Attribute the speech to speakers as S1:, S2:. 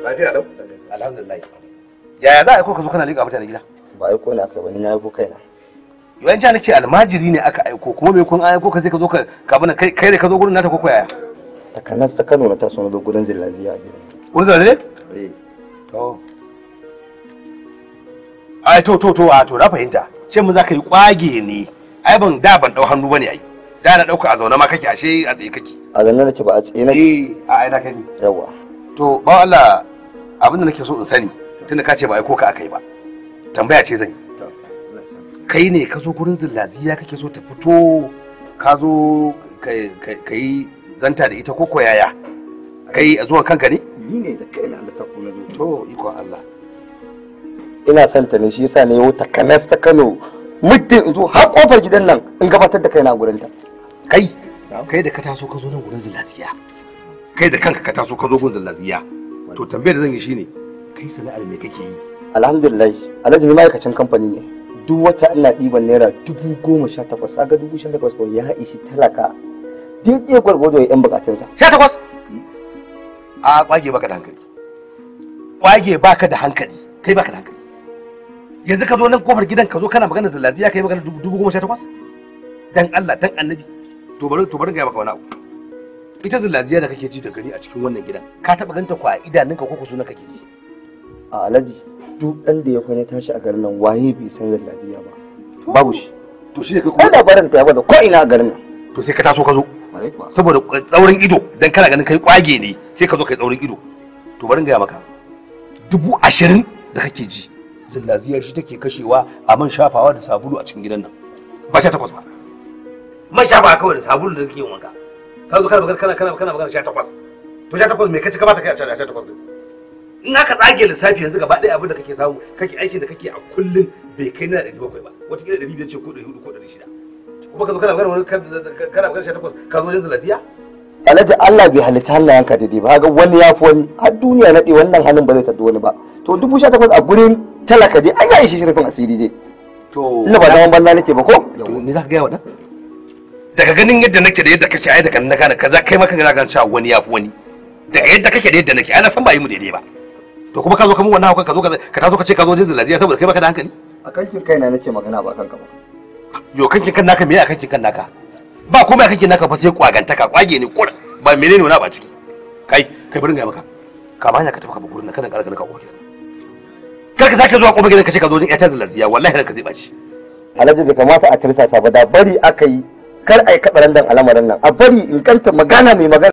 S1: Lafiya lau? Alhamdulillah. Yaya za a aiko ka zo kana liƙa mutane gida?
S2: Ba aiko ne aka ba, ni na aiko kaina.
S1: Yawanci nake almajiri ne aka aiko, kuma me kun aiko ka sai ka zo ka kabana kai kai ne ka zo gurin nata ko ko yaya?
S2: Takanas ta Kano na taso na zo gurin Zillaziya a gidan.
S1: Gurin Zillaziya?
S2: Eh.
S1: To. Ai to to to a to na fahimta. Ce mun zaka yi kwage ne. Ai ban da ban dau hannu bane ai. Da na dauka a zaune ma kake ashe a tsaye kake.
S2: A zaune nake ba a tsaye nake.
S1: Eh, a ai na kai.
S2: Yawa.
S1: To ba Allah abin da nake so in sani tunda ka ce ba aiko ka akai ba. Tambaya ce zan yi. Kai ne ka zo gurin Zillaziya kake so ta fito ka zo ka yi zanta da ita ko ko yaya? Kai a zuwan kanka ne?
S2: Ni ne da kaina da ta kuma zo.
S1: To ikon Allah.
S2: Ina son ta ne shi yasa ne yau takanas ta Kano muddin in zo har kofar gidan nan in gabatar da kaina a gurin ta.
S1: Kai kai da ka taso ka zo nan gurin Zillaziya. Kai da kanka ka taso ka zo gurin Zillaziya. To tambayar da zan yi shine kai sana'ar me kake yi?
S2: Alhamdulillah Alhaji ni ma'aikacin kamfani ne. Duk wata ina ɗiban naira 18,000, kaga 18,000 ko ya ishi talaka duk iya gwargwado ya yan bukatunsa.
S1: 18? A kwage baka da hankali. Kwage baka da hankali. Kai baka da hankali. Yanzu ka zo nan kofar gidan ka zo kana magana Zillaziya kai magana 18,000? Dan Allah dan Annabi. To bari ga maka wani abu. Ita Zillaziya da kake ji da gani a cikin wannan gidan ka taba ganta ko a idanunka ko ko suna kake ji?
S2: A Alhaji duk ɗan da ya kwana tashi a garin nan waye bai san Zillaziya ba. Babu shi.
S1: To shi ne kai
S2: Ko
S1: kuma
S2: labarin ta ya baza ko ina a garin nan.
S1: To sai ka taso ka zo. Saboda tsaurin ido dan kana ganin kai kwage ne sai ka zo kai tsaurin ido. To bari in gaya maka 20,000 da kake ji Zillaziya shi take kashewa a man shafawa da sabulu a cikin gidan nan. Ba 18 ba. Man shafawa kawai da sabulu da suke yin wanka. Ka zo kana magana kana magana 18. To 18 me kace ka bata kai a 18 din? In aka tsage lissafi yanzu gaba ɗaya abin da kake samu kake aikin da kake a kullum bai kai naira 700 ba. Wataƙila 500 ce ko 400 ko 600. Kuma ka zo kana magana wani kana magana 18 ka zo wajen Zillaziya?
S2: Alhaji Allah bai halicci hannayenka daidai ba, kaga wani ya fi wani har duniya naɗe wannan hannun ba zai tafi wani ba. To 18,000 a gurin talaka dai ai ya ishi shirfin asiri dai.
S1: To
S2: Ina ba zaman banza nake ba ko?
S1: To ni za ka gaya wa ɗan? Daga ganin yadda nake da yadda kake ai daga nan na gane kaza kai ma kanka za ka gane cewa wani ya fi wani. Daga yadda kake da yadda nake ai na san ba yi mu daidai ba. To kuma ka zo ka mun wannan haukan ka zo ka taso ka ce ka zo wajen Zillaziya saboda kai baka da hankali?
S2: A kankin kaina nake magana ba kanka ba.
S1: Yo kankin kan naka me a kankin kan naka? Ba komai a kankin naka fa sai kwagantaka kwage ne kur ba menene wani abu a ciki. Kai kai bari in gaya maka. Kama hanya ka tafi ka bi gurin nan kana ƙara ganin ka ƙofar gidan. Kar ka sake zuwa ƙofar gidan ka ce ka zo wajen ƴata Zillaziya wallahi ranka zai ɓaci.
S2: Alhaji bai kamata a tirsasa ba da bari aka yi kar a yi kaɗarandan al'amarin nan a bari in kanta magana mai magana.